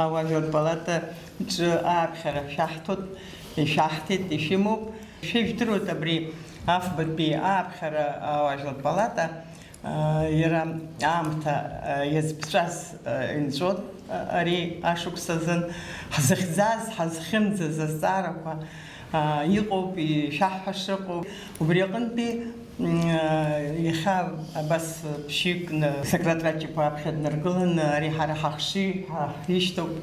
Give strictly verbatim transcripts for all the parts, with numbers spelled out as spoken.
Ауаажәларратә палатаҿы ааԥхьара шәаҳҭоит, ишәаҳҭеит, ишәымоуп. Шәа ижәдыруеит абри афбатәи ааԥхьара ауаажәларратә палата, а, иара аамҭа, а, иазԥҵәаз, а, инҵәон, а, ари ашықәс азын. Ҳзыхьӡаз, ҳазхьымӡаз азҵаарақәа, а, иҟоуп, ишәаҳҳәаша ыҟоуп. Убри аҟынтәи М, иахьа абас ԥшьҩыкны Сократ Радчиԥа аԥхьа днаргыланы, ари ҳара ҳахшыҩ, ҳа ҳишьҭоуп,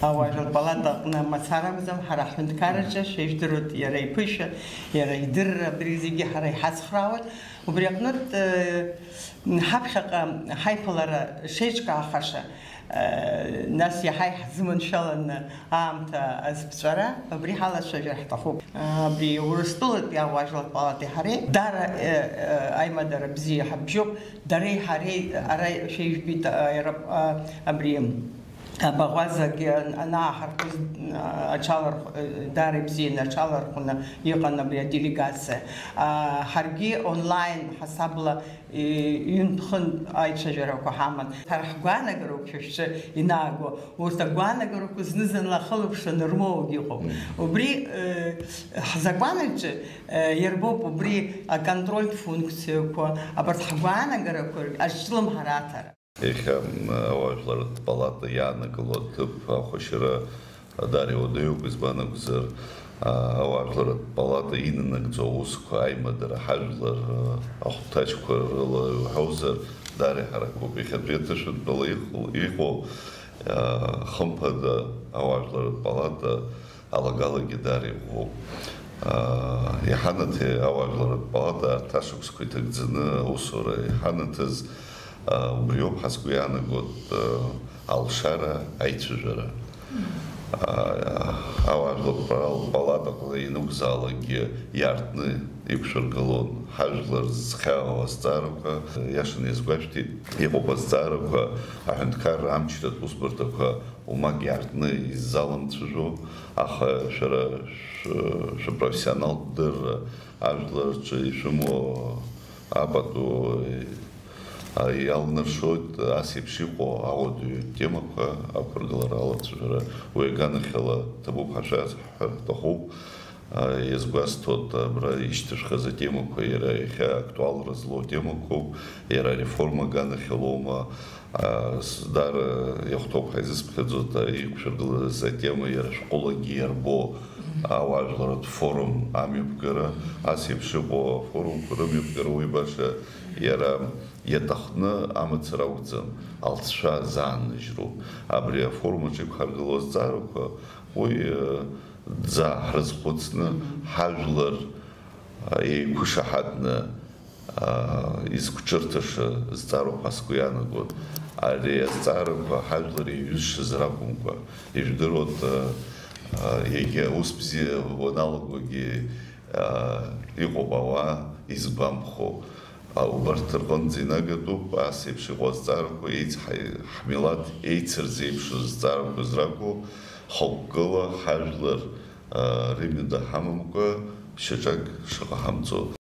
ауаажәлар палата аҟны мацара акәӡам, ҳара ҳҳәынҭқарраҿы, шәа ижәдыруеит, иара иԥышәа, иара идырра, абри зегьы ҳара иҳацхраауеит. Убри аҟнытә, ҳаԥхьаҟа ҳаиԥылара шеиҿкаахаша, Нас иаҳа иаҳзыманшәаланы аамҭа азԥҵәара, абри ҳалацәажәар ҳҭахуп. Абри Урыстәылатәи ауаажәлар палатеи ҳареи дара, э, э, аимадара бзиа ҳабжьоуп. Дареи ҳареи ара шәа ижәбеит, э, аероп-, э, абри абаӷәазагьы ан-, анааҳархәыз, э, аҽалархә-, э, даара ибзианы аҽалархәны иҟан абри аделегациа. А, ҳаргьы онлайн ҳасабла Ҩынтә-хынтә аицәажәарақәа ҳаман. Ҳара ҳгәаанагароуп шәа шәҿы инааго. Урҭ агәаанагарақәа зны-зынла ахылаԥшра нырмоуагь ыҟоуп. Мм. Убри, э, ҳзакәан аҿы, э, иарбоуп убри аконтрольтә функциақәа, абарҭ ҳгәаанагарақәа азҿлымҳара аҭара. Иахьа, м, ауаажәларратә палата иаанагалоу аҭыԥ ахәашьара Даара иуадаҩуп, избан акәзар, а, ауаажәларратә палата инанагӡо аусқәа, аимадара, ҳажәлар, а, ахәҭаҷқәа рыла иуҳәозар, даара иҳаракуп. Иахьатәи аҭышәынтәала иҟоу, иҟоу, а, хымԥада, ауаажәларратә палата алагалагьы даара иӷәӷәоуп. А, иҳанаҭ-, ауаажәларратә палата арҭ ашықәсқәа иҭагӡаны аусура иҳанаҭыз, а, убриоуп, ҳа сгәы иаанагоит, а, алшара, аицәажәара. Ауаажәлар палатаҟны ианакәзаалакгьы иаартны иқәшәыргылон ҳажәлар зхьаау азҵаарақәа. Иашаны иазгәашәҭеит, иҟоуп азҵаарақәа аҳәынҭқарра амчратә усбарҭақәа умак иаартны иззаламцәажәо, аха шәара шә-, шәыпрофессионалтә дырра ажәлар рҿы ишәымоу апату, а, иалнаршоит ас еиԥш иҟоу ауадаҩы темақәа ақәыргылара, алацәажәара. Уи аганахьала ҭабуп ҳәа шәасҳәар ҳҭахуп. А, иазгәасҭоит, абра ишьҭышәхаз атемақәа иара иахьа актуалра злоу темақәоуп, иара ареформа аганахьалоума, а, с-, даара иахәҭоуп ҳәа изысԥхьаӡоит, а, иқәшәыргылаз атема иара шәҟәылагьы иарбоу ауаажәларратә форум амҩаԥгара, ас еиԥш иҟоу афорумқәа рымҩаԥгара уи баша иара иаҭахны амацара акәӡам, алҵшәа зааныжьроуп. Абри афорум аҿы иқәҳаргылоу азҵаарақәа, уи, э, ӡа ҳрызхәыцны, ҳажәлар, э, еиқәышаҳаҭны, аа, изқәҿырҭыша зҵаароуп ҳәа сгәы иаанагоит. Ари азҵаарақәа ҳажәлар еиҩызшаз ракәымкәа, ижәдыруеит, аа, иагьа ус бзиа уаналагогьы, аа, иҟоуп ауаа изгәамԥхо. А, убарҭ рҟынӡа инагатәуп ас еиԥш иҟоу азҵаарақәа, еиц-, ҳа-, ҳмилаҭ еицырзеиԥшу зҵаарақәа зракәу, хықәкыла ҳажәлар, аа, рымҩада ҳамамкәа шьаҿак шыҟаҳамҵо.